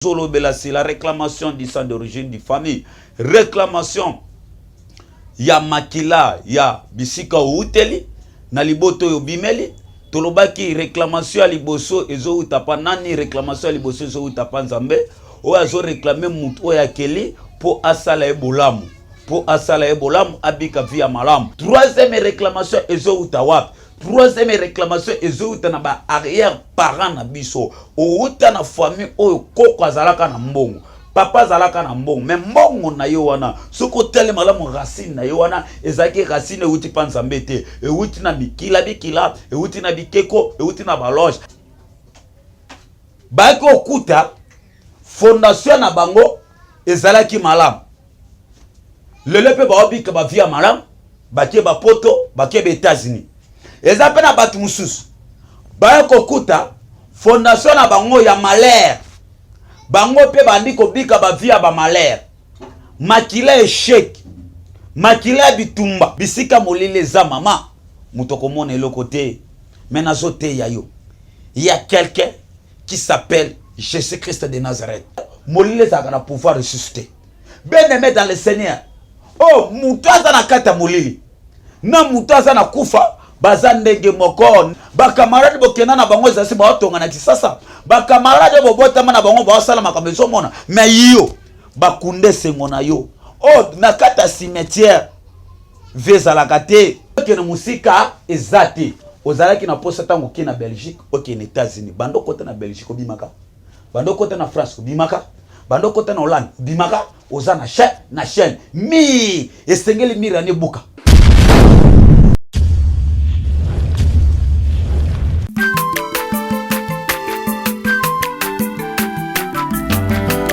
Tozolobela c'est la réclamation du sang d'origine du famille, réclamation ya makila ya bisika owuteli na libota oyo obimeli. Tolobaki réclamation ya liboso ezowuta pa nani? Réclamation ya liboso ezowuta pa Nzambe oyo azoréclame mutu oyo akeli mpo asala ye bolamu, mpo asala ye bolamu, abika vie ya malamu. Troisième réclamation ezowuta wapi? Troisième réclamation ezowuta na ba arrière parent na biso. Owuta na famille oyo koko azalaka na mbongo, papa azalaka na mbongo, mais mbongo na ye wana, soki otali malamu racine na ye wana, ezalaki racine ewuti mpa Nzambe te, ewuti na mikila bikila, ewuti na bikeko, ewuti na baloge. Bayaki okuta fondation na bango ezalaki malamu. Lelo mpe baobika bavie ya malamu, bakie bapoto, bakie ba États-Unis. Eza mpe na bato mosusu baya kokuta fondation na bango ya malheur, bango mpe bandi kobika bavie ya bamalheur, makila échec, makila ya bitumba. Bisika molili eza, mama, moto akomona eloko te. Mais nazoteya yo, il y a quelqu'un qui s'appelle Jésus-Christ de Nazareth. Molili ezalaka na pouvoir lisusu te. Bien-aimé dans le Seigneur, oh, moto aza na kati ya molili na moto aza na kufa baza ndenge moko. Bakamarade bokenda na bango ezali baotonga na Kisasa, bakamarade bobotama na bango baosala makambo ezomona, mais yo bakunda esengo na yo. Oh, na kati ya cimetière vie ezalaka te. Okende mosika eza te. Ozalaki na posa ntango okei na Belgique, okende États-Unis, banda okota na Belgique obimaka, banda okota na France obimaka, banda okota na Hollande obimaka. Oza na chaîne na chaîne mi esengeli mirani ebuka.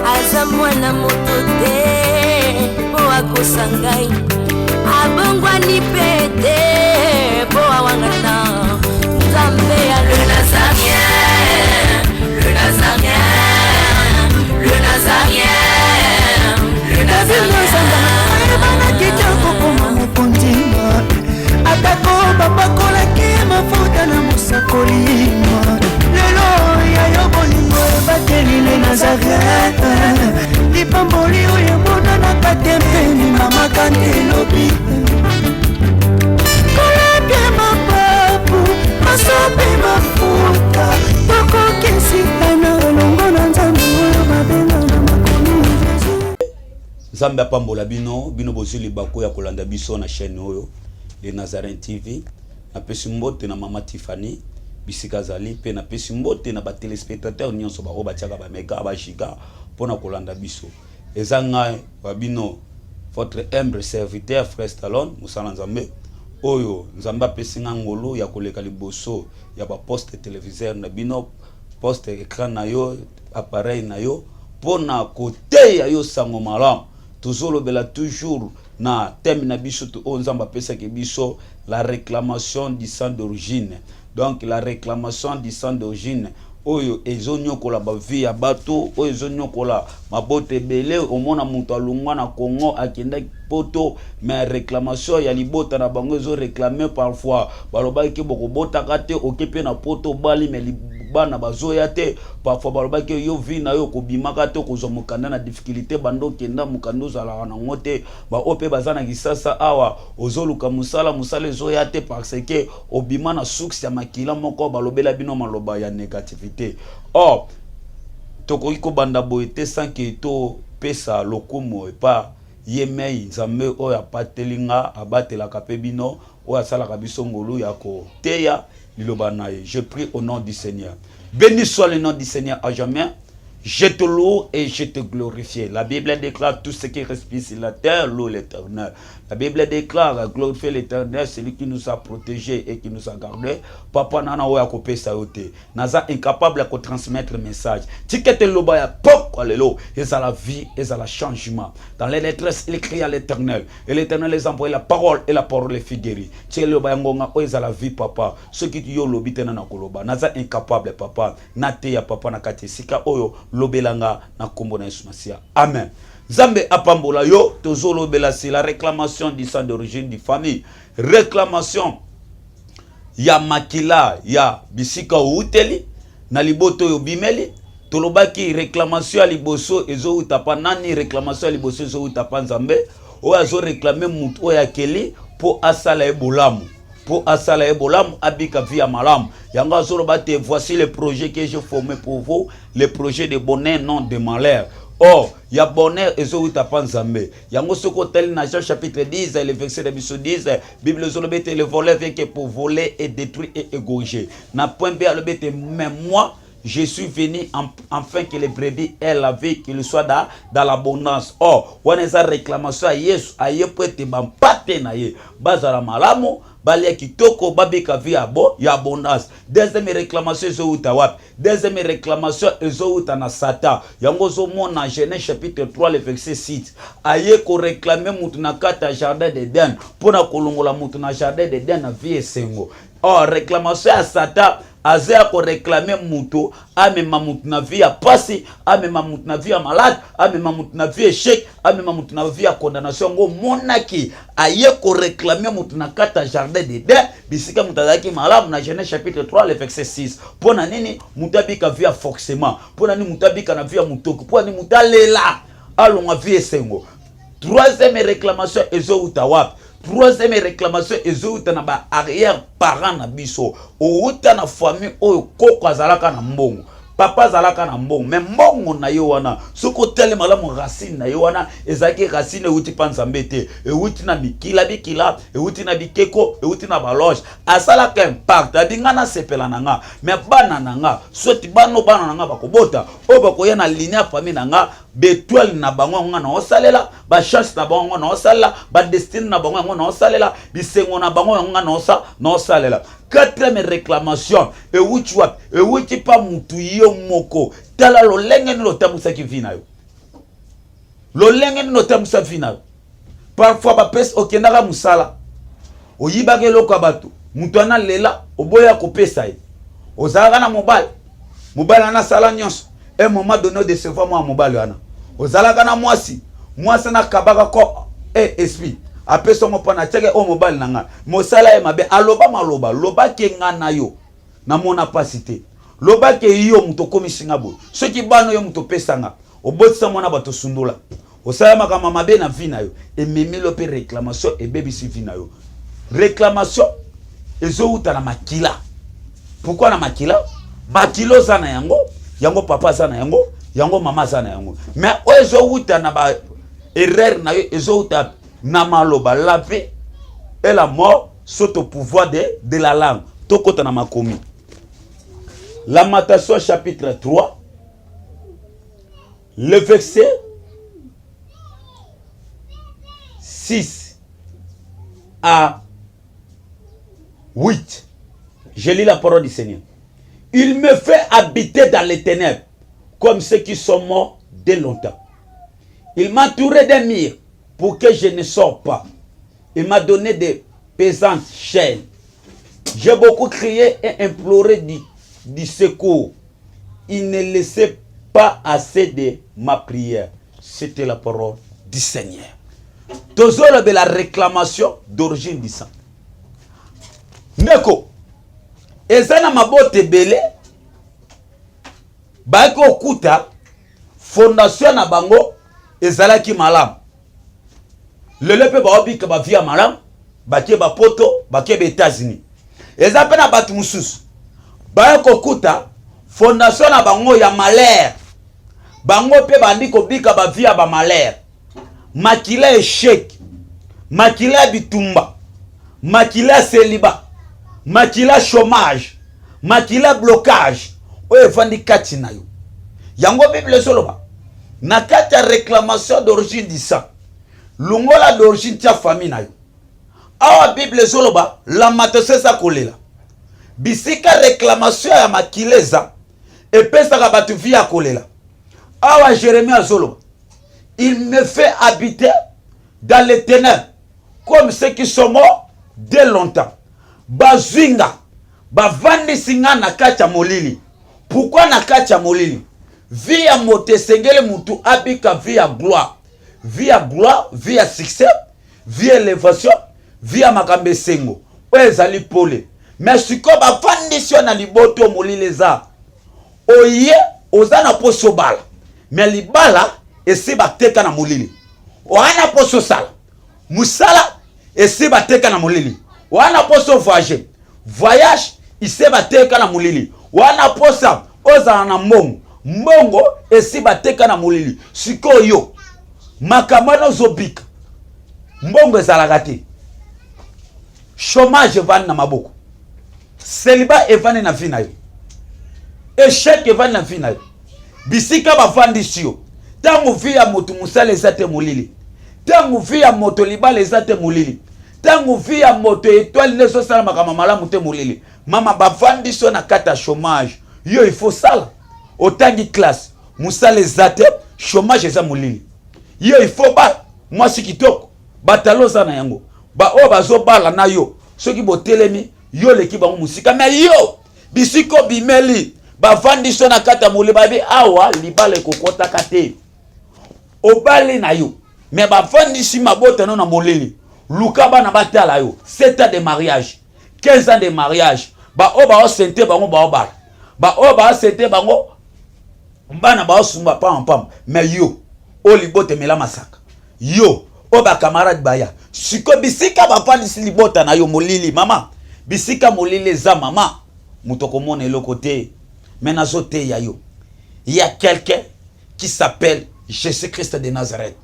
Aza mwana moto te mpo akosa ngai, abongwani mpe te mpo awangana. Nzambe ya le Nazarien, le Nazarien, le Nazarien, le Nazarien. Ayebanaki te kokoma mokonzi, atako bapakolaki mafuta na mosakoli. Lelo ya yo bolingo ebateli le Nazareth, lipamboli oyo emonanaka te mpeni mama kantelobi kolapia mapapu masope mafuta tokokesitana elongo na Nzambe oyo babenga na makomi Jésus. Nzambe apambola bino, bino bozwi libaku ya kolanda biso na chaîne oyo, Le Nazarin TV. Napesi mbote na mama Tiffany bisika azali, mpe napesi mbote na batéléspectateur nyonso baoyo batiaka bamega, bagiga mpona kolanda biso. Eza ngai wa bino, votre humble serviteur, frère Stallone, mosala Nzambe oyo Nzambe apesi nga ngolu ya koleka liboso ya baposte téléviseur na bino, poste écran na yo, appareil na yo, mpona koteya yo sango malamu. Tozolobela toujours na thème na biso oyo Nzambe apesaki biso, la réclamation du sang d'origine. Donc la réclamation du sang d'origine oyo ezonyokola bavie ya bato, oyo ezonyokola mabota ebele. Omona moto alongwa na Congo, akendaki Poto, mais réclamation ya libota na bango ezoréclame. Parfois balobaki bokobotaka te, oke mpe na Poto, obali, mais bana bazoya te. Parfois balobaki yo vie na yo okobimaka te, okozwa mokanda na difficulté, banda okenda mokanda ozalaka nango te. Baoyo mpe baza na Kisasa awa, ozoluka mosala, mosala ezoya te, parce que obima na source ya makila moko balobela bino maloba ya négativité. Or tokoki kobanda boye te sans que topesa lokumu epa ye mei Nzambe oyo apateli nga, abatelaka mpe bino, oyo asalaka biso ngolu ya koteya liloba na ye. Je prie au nom du Seigneur. Béni soit le nom du Seigneur à jamais. Je te loue et je te glorifie. La Bible déclare: tout ce qui respire sur la terre loue l'Éternel. La Bible déclare: glorifier l'Éternel, celui qui nous a protégés et qui nous a gardés. Papa nana oyo akopesa yo te. Naza incapable ya kotransmettre message. Tika ete loba ya pokwa lelo ezala vie, ezala changement. Dans les détresse, il crie à l'Éternel. Et l'Éternel les envoie la parole et la parole les fit guérir. Tika loba ya ngonga oyo ezala vie, papa. Soki yo olobi te na na koloba. Naza incapable, papa. Nateya, papa, na kati esika oyo lobelanga na nkombo na Yesu Masiya. Amen. Nzambe apambola yo. Tozolobela c'est la réclamation du sang d'origine du famille. Réclamation ya makila ya bisika owuteli na libota oyo obimeli. Tolobaki réclamation ya liboso ezowuta pa nani? Réclamation ya liboso ezowuta pa Nzambe oyo azoréclamer mutu oyo akeli mpo asala ye bolamu, mpo asala ye bolamu, abika vie ya malamu. Yango azoloba te: "Voici le projet que j'ai formé pour vous, le projet de bonheur, non de malheur." Or ya bonheur ezowuta pa Nzambe. Yango soki otali na Jean chapitre 10, le verset na biso 10, Bible ezoloba ete: "Le voleur vient que pour voler et détruire et égorger." Na point B alobi ete: "Mais moi, je suis venu afin que les brebis aient la vie, qu'il soit dans l'abondance." Or, wana eza réclamation ya Yesu. Aye po ete bampate na ye bazala malamu, balia kitoko, babika vie ya bo ya abondance. Deuxième réclamation ezowuta wapi? Deuxième réclamation ezowuta na Satan. Yango ozomona Genèse chapitre 3, le verset 6. Aye koréclamer mutu na kati ya jardin d'Eden mpona kolongola mutu na jardin d'Eden na vie esengo. Or réclamation ya Satan aza ya koréclamer mutu, amema mutu na vie ya pasi, amema mutu na vie ya malade, amema mutu na vie échec, amema mutu na vie ya condamnation. Yango omonaki aye koréclamer mutu na kati ya jardin d'Eden, bisika mutu azalaki malamu, na Genèse chapitre 3, le verset 6. Mpo na nini mutu abika vie ya forcément? Mpo na nini mutu abika na vie ya motoki? Mpo na nini mutu alela, alongwa vie esengo? Troisième réclamation ezowuta wapi? Troisième réclamation ezowuta na ba arrière parent na biso. Owuta na famille oyo koko azalaka na mbongo, papa azalaka na mbongo, mais mbongo na ye wana, soki otali malamu racine na ye wana, ezalaki racine ewuti mpa Nzambe te, ewuti na mikila bikila, ewuti na bikeko, ewuti na baloge. Asalaka impact abi: "Nga nasepela na nga, mais bana na nga, soki bano bana na nga bakobota, oyo bakoya na ligne ya famille na nga, baétoile na bango yango nga na osalela, bachance na bango yango na osalela, badestine na bango yango na osalela, bisengo na bango yango nga na osalela." Quatrième réclamation ewuti wapi? Ewuti mpa mutu yo moko. Tala lolenge nini otambwisaki vie na yo, lolenge nini otambwisa vie na yo. Parfois bapesi, okendaka mosala, oyibaka eloko ya bato, moto wana lela, oboya kopesa ye. Ozalaka na mobali, mobali wana asala nyonso, un moment donné odécevoir mwana mobali wana. Ozalaka na mwasi, mwasi wana akabaka ko e esprit, apesi yango mpo na tiake oyo mobali na ngai, mosala ye mabe, aloba maloba, lobaki nga na yo namona mpasi te, lobaki yo moto okomisi nga boye, soki bana yo moto opesanga, obotisa mwana bato, osundola, osala makambo mabe na vie na yo, ememeli yo mpe réclamation, ebebisi vie na yo. Réclamation ezowuta na makila. Pourquoi na makila? Makila oza na yango, yango papa aza na yango, yango mama aza na yango. Mais oyo ezowuta na ba erreur na yo ezowuta na maloba. La vie et la mort sont au pouvoir de la langue. Tokota na makomi, Lamentation chapitre 3, le verset 6 à 8. Je lis la parole du Seigneur: "Il me fait habiter dans les ténèbres comme ceux qui sont morts dès longtemps. Il m'a entouré d'un mur pour que je ne sorte pas. Il m'a donné des pesantes chaînes. J'ai beaucoup crié et imploré du secours. Il ne laissait pas assez de ma prière." C'était la parole du Seigneur. Tozolobela réclamation d'origine du sang. Ndeko, eza na mabota ebele bayaki kokuta fondation na bango ezalaki malamu. Lelo mpe baobika bavie ya malamu, bakie bapoto, bakie ba États-Unis. Eza mpe na bato mosusu baya kokuta fondation na bango ya malheur, bango mpe bandi kobika bavie ya bamalheur, makila échec, makila ya bitumba, makila ya célibat, makila chômage, makila blocage oyo efandi kati na yo. Yango Bible ezoloba na kati ya réclamation d'origine du sang: longola d'origine, tia famille na yo. Awa Bible ezoloba, Lamentation eza kolela. Bisika réclamation ya makila eza, epesaka bato vie ya kolela. Awa Jérémie azoloba: "Il me fait habiter dans les ténèbres comme ceux qui sont morts dès longtemps." Bazwi nga, bavandisi nga na kati ya molili. Pourquoi na kati ya molili? Vie ya moto esengeli mutu abika vie ya gloire, vie ya gloire, vie ya succès, vie élévation, vie ya makambo esengo oyo ezali pole. Mais sikoyo bavandisi yo na liboto oyo molili eza, oye. Oza na posa obala, mais libala esi bateka na molili. Oza na posa osala mosala, esi bateka na molili. Oza na posa voyage, voyage esi bateka na molili. Oza na posa ozala na mbongo, mbongo esi bateka na molili. Sikoyo makambo wana ozobika, mbongo ezalaka te, chômage evandi na maboko, célibat evandi na vie na yo, échec evandi na vie na yo. Bisika bavandisi yo, ntango vie ya moto mosala eza te, molili. Ntango vie ya moto libala eza te, molili. Ntango vie ya moto étoile nde ezosala makambo malamu te, molili. Mama, bavandisi yo na kati ya chômage. Yo il faut sala, otangi classe, mosala eza te, chômage eza, molili. Yo il faut bala mwasi kitoko, batala oza na yango, baoyo bazobala na yo, soki botelemi, yo oleki bango mosika. Mais yo, bisika obimeli, bavandi so na kati ya molili, babi awa libala ekokɔtaka te. Obali na yo, mais bavandisi mabota no na molili. Luka bana batala yo, 7 ans de mariage, 15 ans de mariage, baoyo baosente bango baobala, baoyo baosente bango bana baosumba pamba pamba. Mais yo oyo libota emela masaka, yo oyo bacamarade baya sikoyo, bisika bavandisi libota na yo, molili. Mama, bisika molili eza, mama, moto akomona eloko te. Mais nazoteya yo, il y a quelqu'un qui s'appelle Jésus-Christ de Nazareth.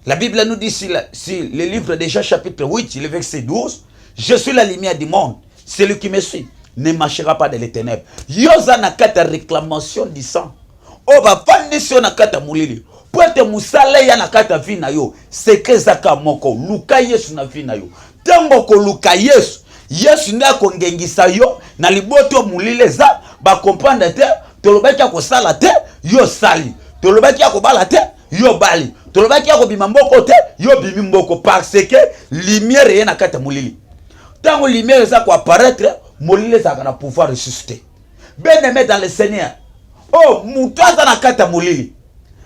La Bible nous dit sur le livre de Jean chapitre 8, le verset 12, "Je suis la lumière du monde. Celui qui me suit ne marchera pas dans les ténèbres." Yo oza na kati ya réclamation du sang. Oyo bafandisi yo na kati ya molili mpo ete mosala eya na kati ya vie na yo. Secret ezaka moko: luka Yesu na vie na yo. Ntango okoluka Yesu, Yesu nde akongengisa yo na libota oyo molili eza. Bacomprendre te: tolobaki ya kosala te, yo osali; tolobaki ya kobala te, yo bali; tolobaki ya kobima mboko te, yo bimi mboko, parce que lumière eye na kati ya molili. Ntango lumière eza koapparaître, molili ezalaka na pouvoir lisusu te. Bien aimé dans le Seigneur, oyo moto aza na kati ya molili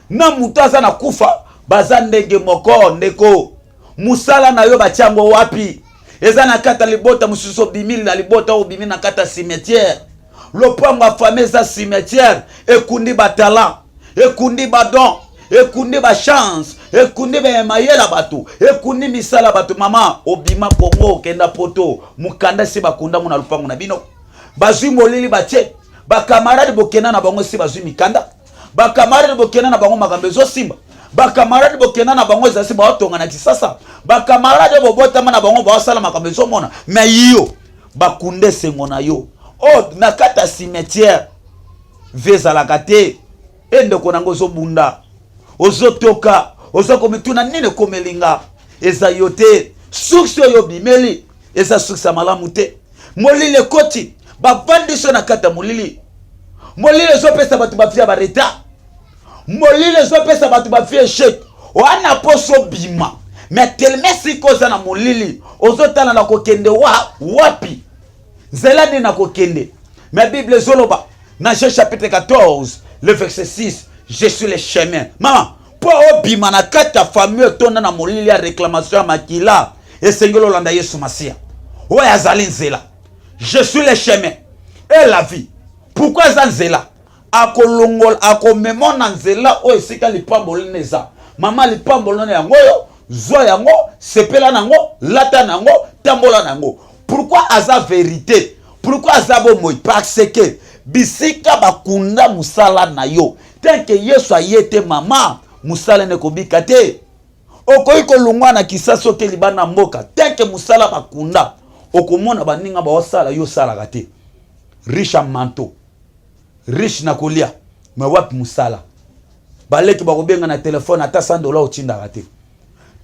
na moto aza na kufa baza ndenge moko. Ndeko, mosala na yo batia yango wapi? Eza na kati ya libota mosusu, obimi na libota, obimi na kati ya cimetière. Lopango ya famille eza cimetière, ekundi batalent, ekundi badon, ekundi bachance, ekundi bamayela bato, ekundi misala bato. Mama, obima Kongo, okenda Poto, mokanda esi bakundango na lopango na bino. Bazwi molili batie. Bacamarade bokenda na bango esi bazwi mikanda. Bacamarade bokenda na bango, makambo ezosimba. Bacamarade bokenda na bango, ezasi baotonga na Kisasa. Bacamarade bobotama na bango baosala makambo ezomona. Mais yo, bakunda esengo na yo oyo na kati ya cimetière. Vie ezalaka te. E ndeko nango, ozobunda, ozotoka, oza komituna nini ekomeli nga. Eza yo te. Source oyo obimeli eza source ya malamu te. Molili ekoti, bavandi so na kati ya molili. Molili ezopesa bato bavie ya baretard, molili ezopesa bato bavie échec. Wana mposo obima, mais teleme sika oza na molili, ozotala na kokende wa wapi, nzela nini na kokende. Mais Bible ezoloba na Jean chapitre 14, le verset 6, "Je suis le chemin." Mama, mpo obima na kati ya famille etonda na molili ya réclamation ya makila, esengeli olanda Yesu Masiya oyo azali nzela. "Je suis le chemin et la vie." Pourquoi eza nzela? Akolongola, akomema na nzela oyo esika lipamboli nini eza. Mama, lipamboli nini yango oyo? Zwa yango, sepela nango, lata nango, tambola nango. Pourquoi aza vérité? Pourquoi aza bomoi? Parce que bisika bakunda mosala na yo, tant que Yesu aye te, mama, mosala ene kobika te. Okoki kolongwa na Kisasa, oke libanda na mboka, tant que mosala bakunda, okomona baninga baosala, yo osalaka te. Riche en manteau, riche na kolia, mais wapi mosala? Baleki bakobenga na telefone, ata 100 $ otindaka te.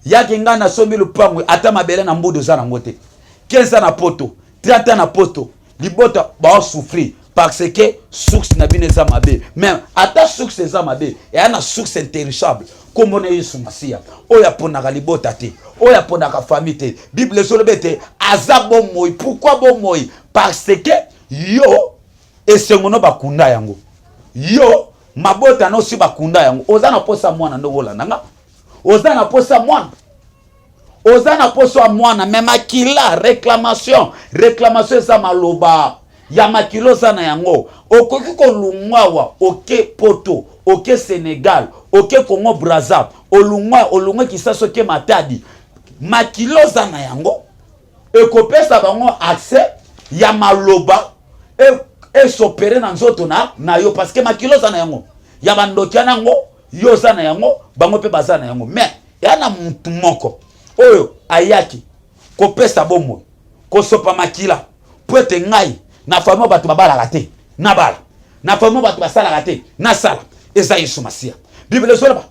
Yaki ngai nasombi lupango, ata mabele na mbudu oza nango te. 15 ans na Poto, 30 ans na Poto, libota baosouffrir parce que source na bino eza mabe. Mais ata source eza mabe, eya na source intéressable, kombo na Yesu Masiya, oyo aponaka libota te, oyo aponaka famille te. Bible ezoloba ete aza bomoi. Pourquoi bomoi? Parce que yo esengo no bakunda yango, yo mabota no si bakunda yango. Oza na posa mwana, ndenge olanda nga, oza na posa mwana, oza na poso ya mwana, mais makila réclamation. Réclamation eza maloba. ya makila oza na yango. Okoki kolungwa awa oke Poto, oke Senegal, oke Congo Brazza, olungwa olungwe Kisasa oke Matadi, makila oza na yango ekopesa bango accès ya maloba esopere na nzoto na yo, parce que makila oza na yango ya bandoki ya nango, yo oza na yango, bango mpe baza na yango. Mais ya na mutu moko oyo ayaki kopesa bomoi, kosopa makila po ete ngai na famille bato babalaka te nabala, na famille bato basalaka te nasala, eza Yesu Masiya. Bible ezoloba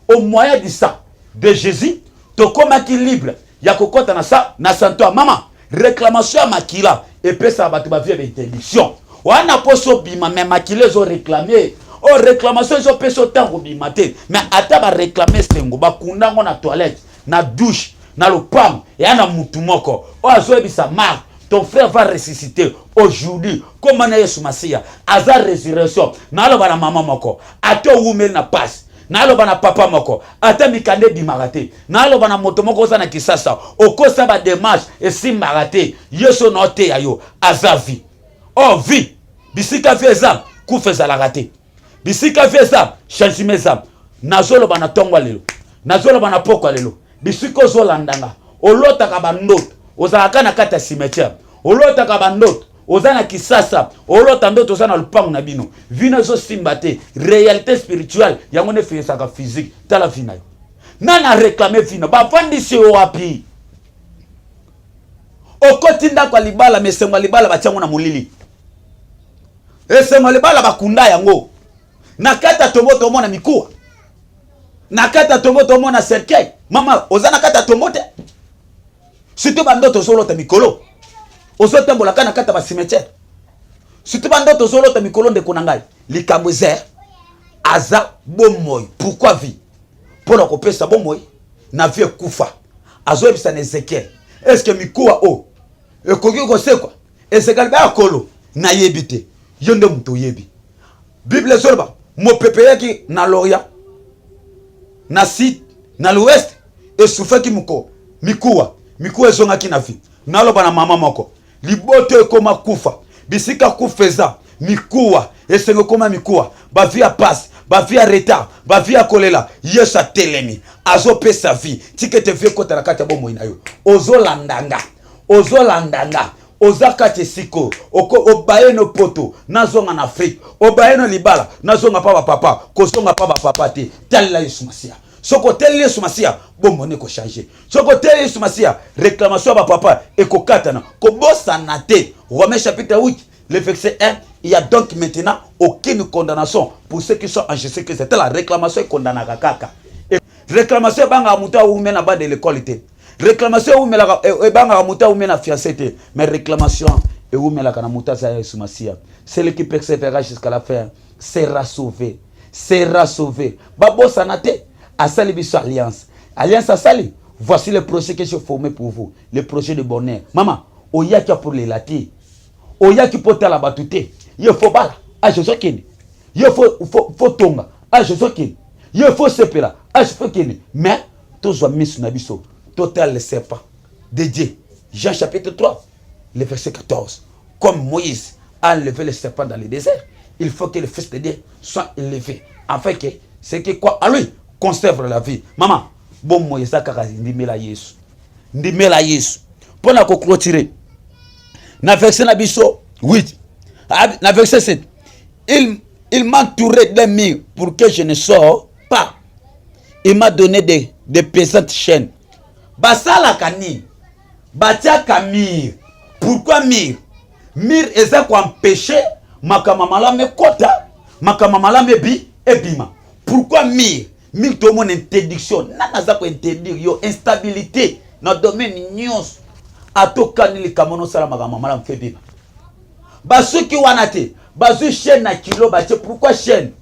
au moyen du sang de Jésus tokomaki libre ya kokɔta na sa na sanctuaire. Mama, réclamation ya makila epesaka bato bavie ya bainterdiction wana mposo obima, mais makila ezoréclame oyo réclamation ezopesa ntango obima te. Mais ata baréclame sengo bakunda yango na toilette, na douche, na lopango, eya na mutu moko oyo azoyebisa Marthe: "Ton frère va ressusciter aujourd'hui." Komba na Yesu Masiya aza résurrection. Naloba na mama moko, ata owumeli na pasi, naloba na papa moko, ata mikanda ebimaka te, naloba na moto moko oza na Kisasa, okosa badémarche esimbaka te, Yesu na oteya yo aza vie. Or vie, bisika vie eza, kufa ezalaka te. Bisika vie eza, changement eza. Nazoloba na ntongo ya lelo, nazoloba na poko ya lelo, bisika ozolandanga, olotaka bandoto ozalaka na kati ya cimetière, olotaka bandoto oza na Kisasa, olota ndoto oza na lupango na bino, vino ezosimba te. Réalité spirituelle yango nde efinisaka physique. Tala vie na yo, nani aréclame vino? Bavandisi yo wapi? Okoti ndako ya libala, mesengo ya libala batiango na molili, esengo ya libala bakunda yango na kati ya tombo. Tomona mikuwa na kati ya tombo, tomona cercueil. Mama, oza na kati ya tombo te? Surtout bandoto ozolota mikolo, ozotambola kaka na kati ya bacimetière. Surtout bandoto ozolota mikolo, ndeko na ngai, likambo eza aza bomoi. Pourquoi vie? Mpo na kopesa bomoi na vie ekufa. Azoyebisa na Ezekiel: "Est-ce mikuwa oyo ekoki kosekwa?" Ezekiel baya: "Kolo, nayebi te, yo nde moto oyebi." Bible ezoloba mopepe eyaki na l'orient, na sud, na l'ouest, esufaki moko mikuwa, mikuwa ezongaki na vie. Naloba na mama moko, liboto ekoma kufa, bisika kufa eza mikuwa, esengo ekoma mikuwa, bavie ya pasi, bavie ya retard, bavie ya kolela. Yesu atelemi, azopesa vie. Tika ete vie ekota na kati ya bomoi na yo. Ozolanda nga, ozolanda nga, oza kati esika oyo obaye no Poto, nazonga na Afrique, obaye no libala, nazonga mpa bapapa, kozonga mpa bapapa te. Talela Yesu Masiya. Soki oteleli Yesu Masiya, bomoni ekochange. Soki oteleli Yesu Masiya, réclamation ya bapapa ekokatana. Kobosana te, Romains chapitre 8, le verset 1: "Il y a donc maintenant aucune condamnation pour ceux qui sont en Jésus-Christ." C'était la réclamation ekondanaka kaka. Réclamation ebangaka moto awume na ba de l'école te, réclamation ewumelaka, ebangaka moto awume na fiancé te, mais réclamation ewumelaka na moto aza Yesu Masiya. Celui qui persévérera jusqu'à la fin sera sauvé, sera sauvé. Babosana te, asali biso alliance. Alliance asali: "Voici le projet que j'ai formé pour vous, le projet de bonheur." Mama, oyaki pour lela te, oyaki mpo tala bato te. Ye faut bala, age ozokende. Ye faut tonga, age ozokende. Ye faut sepela, age faut kende. Mais tozwa miso na biso, totala le serpent de Dieu. Jean chapitre 3, le verset 14: "Comme Moïse a enlevé le serpent dans le désert, il faut que le Fils de Dieu soit élevé, afin que ce qui croit à lui conserve la vie." Mama, bomoi eza kaka ndimela Yesu, ndimela Yesu. Mpo na koclôturer na verset na biso 8, na verset 7: Il m'entourait d'un mur pour que je ne sors pas, il m'a donné des pesantes chaînes." Basalaka nini? Batiaka mur. Pourquoi mur? Mur eza koempêche makambo malamu ekɔta, makambo malamu ebi ebima. Pourquoi mur? Mur, tomona interdiction. Nani aza kointerdire yo? Instabilité na domaine nyonso. Atokani likambo nosala makambo malamu fe ebima. Basuki wana te, bazwi chaîne na kilo batie. Pourquoi chaîne?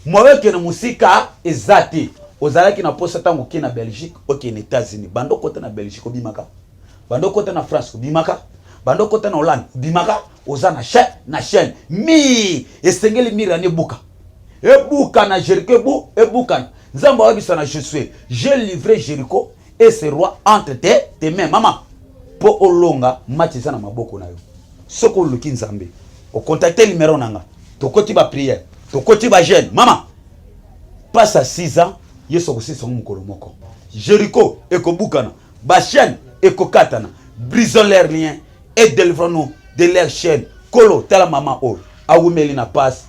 Moyo okende mosika eza te. Ozalaki na posa ntango okei na Belgique, okende États-Unis, bando okota na Belgique obimaka, bando okota na France obimaka, bando okota na Hollande obimaka. Oza na chaîne, na chaîne. Mur esengeli, mur yani ebuka, ebuka na Jéricho, ebu ebukana. Nzambe ayebisa na Josué: "J'ai livré Jéricho et ses rois entre tes mains." Mama, mpo olonga match eza na maboko na yo. Soki oluki Nzambe, Ocontacte numero na nga, tokoti baprière, tokoti bajeûne. Mama, passe à 6 ans, Yesu akosilisa yango mokolo moko. Jericho ekobukana, bachaîne ekokatana. Brisons leurs liens et délivrons-nous de leurs chaînes. Kolo, tala mama oyo awumeli na pasi,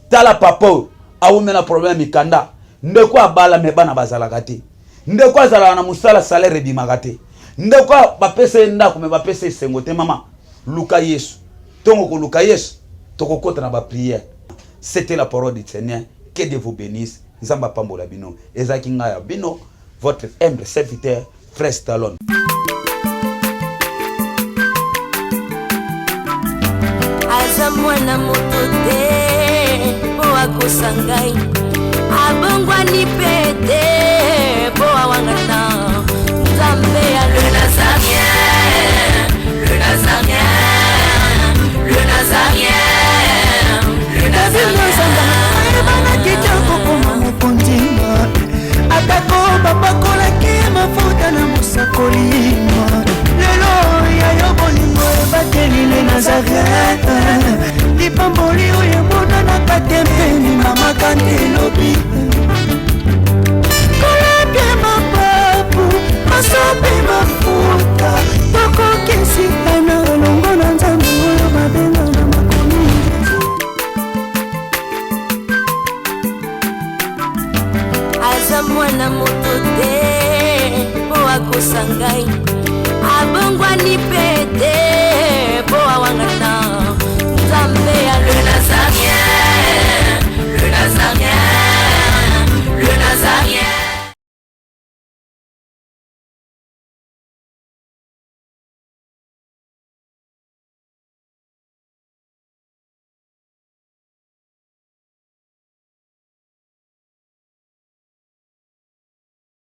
tala papa oyo awumeli na problème mikanda, ndeko abala me bana bazalaka te, ndeko azalaka na mosala, salaire ebimaka te, ndeko bapesa ye ndako me bapesa esengo te. Mama, luka Yesu. Ntongo koluka Yesu, tokokota na baprière. C'était la parole du Seigneur. Que Dieu vous bénisse. Nzambe apambola bino. Ezalaki ngai ya bino, votre humble serviteur, frère Stallone. Aza mwana moto te mpo akosa ngai, abongwani mpe te mpo awangana. Nzambe ya le Nazarien, le Nazarien, le Nazarien, le Nazarien. Ayebanaki te kokoma mokonzi, atako bapakolaki mafuta na mosakoli. Lelo ya yo bolingo ebateli le Nazaret, lipamboli oyo emonanaka te mpeni mama kante elobi kolapie mapapu masope mafuta, tokokisikana elongo na Nzambe oyo babenga na makomi. Aza mwana moto te mpo akosa ngai, abongwani mpe te mpo awangana. Nzambe ya le Nazarien.